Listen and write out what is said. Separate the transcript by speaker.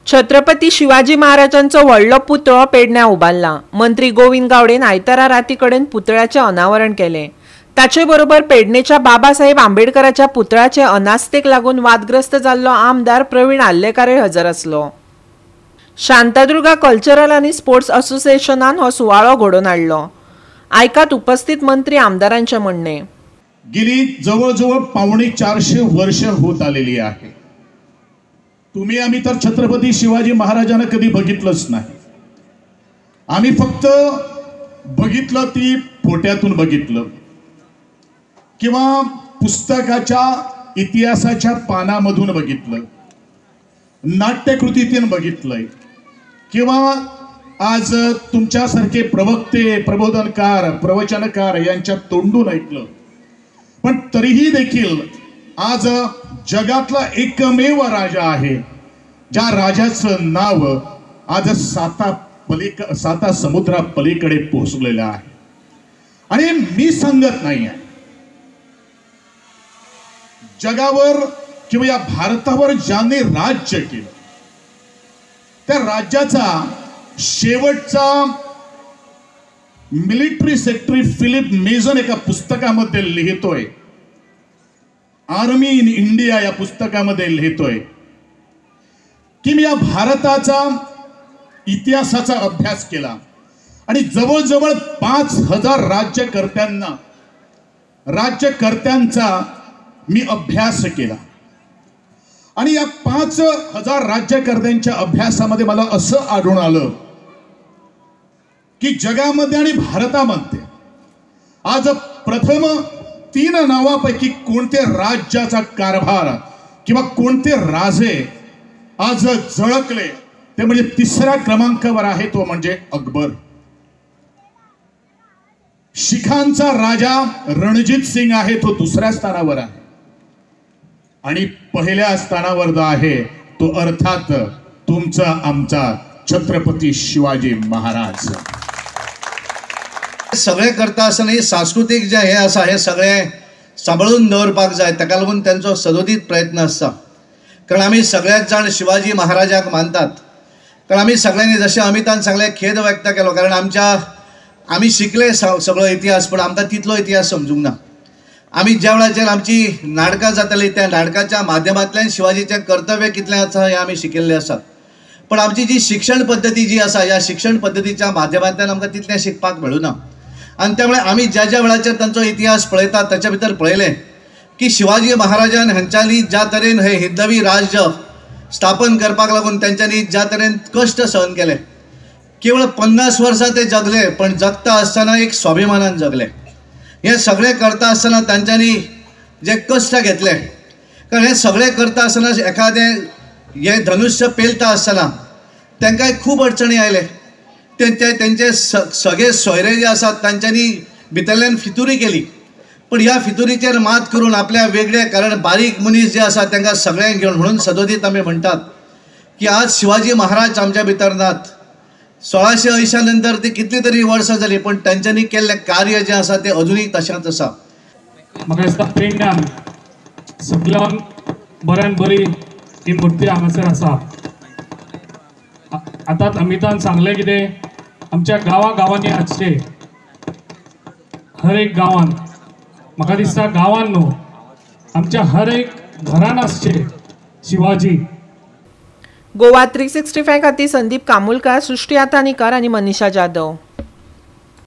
Speaker 1: छत्रपती शिवाजी महाराजांचो व्हडलो पुतळो पेडण्यां उबारला. मंत्री गोविंद गावडेन आयतारा राती कडेन पुतळ्याचें अनावरण केलें. ताचे बरोबर पेडणेच्या बाबासाहेब आंबेडकराच्या पुतळ्याचे अनास्थेक लागून वादग्रस्त जाल्लो आमदार प्रवीण आर्लेकारय हजर आसलो. शांतादुर्गा कल्चरल आनी स्पोर्ट्स असोसिएशनान हो सुवाळो घडोवन हाडलो. आयकात उपस्थित मंत्री आमदारांचें म्हणणें.
Speaker 2: गेली जवळजवळ 375 वर्ष होत आलेली आहे. तुम्ही आम्ही तर छत्रपती शिवाजी महाराजांना कधी बघितलंच नाही. आम्ही फक्त बघितलं ती फोट्यातून बघितलं किंवा पुस्तकाच्या इतिहासाच्या पानामधून बघितलं, नाट्यकृतीतून बघितलंय किंवा आज तुमच्यासारखे प्रवक्ते, प्रबोधनकार, प्रवचनकार यांच्या तोंडून ऐकलं. पण तरीही देखील आज जगातला एकमेव राजा आहे ज्या राजाचं नाव आज साता समुद्रा पलीकडे पोहोचलेलं आहे. आणि मी सांगत नाही आहे, जगावर किंवा या भारतावर ज्याने राज्य केलं त्या राज्याचा शेवटचा मिलिटरी सेक्रेटरी फिलिप मेजन एका पुस्तकामध्ये लिहितोय, आर्मी इन इंडिया या पुस्तकामध्ये लिहितोय की मी या भारताचा इतिहासाचा अभ्यास केला आणि जवळजवळ 5000 राज्यकर्त्यांचा मी अभ्यास केला. आणि या 5000 राज्यकर्त्यांच्या अभ्यासामध्ये मला असं आढळून आलं की जगामध्ये आणि भारतामध्ये आज प्रथम 3 नावापैकी कोणते राज्याचा कारभार किंवा कोणते राजे आज झळकले ते म्हणजे तिसऱ्या क्रमांकावर आहे तो म्हणजे अकबर. शिखांचा राजा रणजित सिंग आहे तो दुसऱ्या स्थानावर आहे आणि पहिल्या स्थानावर जो आहे तो अर्थात तुमचा आमचा छत्रपती शिवाजी महाराज.
Speaker 3: सगळे करता आसतना ही सांस्कृतीक जे हे आसा हे सगळे सांबाळून दवरपाक जाय, ताका लागून तांचो सदोदीत प्रयत्न आसता. कारण आमी सगळ्याच जाण शिवाजी महाराजाक मानतात. कारण आमी सगळ्यांनी जशें अमितान सांगलें खेद व्यक्त केलो, कारण आमी शिकले सगळो इतिहास पण आमकां तितलो इतिहास समजूंक ना. आमी ज्या वेळाचेर आमची नाटकां जातालीं त्या नाटकाच्या माध्यमांतल्यान शिवाजीचें कर्तव्य कितलें आसा हें आमी शिकिल्लें आसा. पण आमची जी शिक्षण पद्दती जी आसा ह्या शिक्षण पद्दतीच्या माध्यमांतल्यान आमकां तितलें शिकपाक मेळूना. आनी त्यामुळे आमी ज्या ज्या वेळाचेर तांचो इतिहास पळयतात ताच्या भितर पळयलें की शिवाजी महाराजान हांच्यांनी ज्या तरेन हे हिंदवी राज्य स्थापन करपाक लागून तांच्यांनी ज्या तरेन कश्ट सहन केले, केवळ 50 वर्सां ते जगले पण जगता आसतना एक स्वाभिमानान जगले. हें सगळें करता आसतना तांच्यांनी जे कश्ट घेतले, कारण हें सगळें करता आसतना एखादें हें धनुष्य पेलता आसतना तांकां खूब अडचणी आयले. तेंचे सगळे सोयरे जे आसात तांच्यांनी भितरल्यान फितुरी केली, पण ह्या फितुरीचेर मात करून आपल्या वेगळे, कारण बारीक मनीस जे आसा तांकां सगळ्यांक घेवन, म्हणून सदोदीत आमी म्हणटात की आज शिवाजी महाराज आमच्या भितर नात. 1680 नंतर ती कितली तरी वर्सां जाली पण तांच्यांनी केल्लें कार्य जें आसा तें अजुनूय तशेंच आसा.
Speaker 4: म्हाका दिसता पेडण्यान सगळ्यांक बऱ्यान बरी ही मुर्ती हांगासर आसा. आतांच अमितान सांगलें कितें, आमच्या गांवा गांवांनी आसचे हर एक गांवान, म्हाका दिसता गांवान न्हू आमच्या हर एक घरान आसचे शिवाजी.
Speaker 1: गोवा 365 खातीर संदीप कामुलकार, सृष्टी आतानीकर आनी मनीषा जाधव.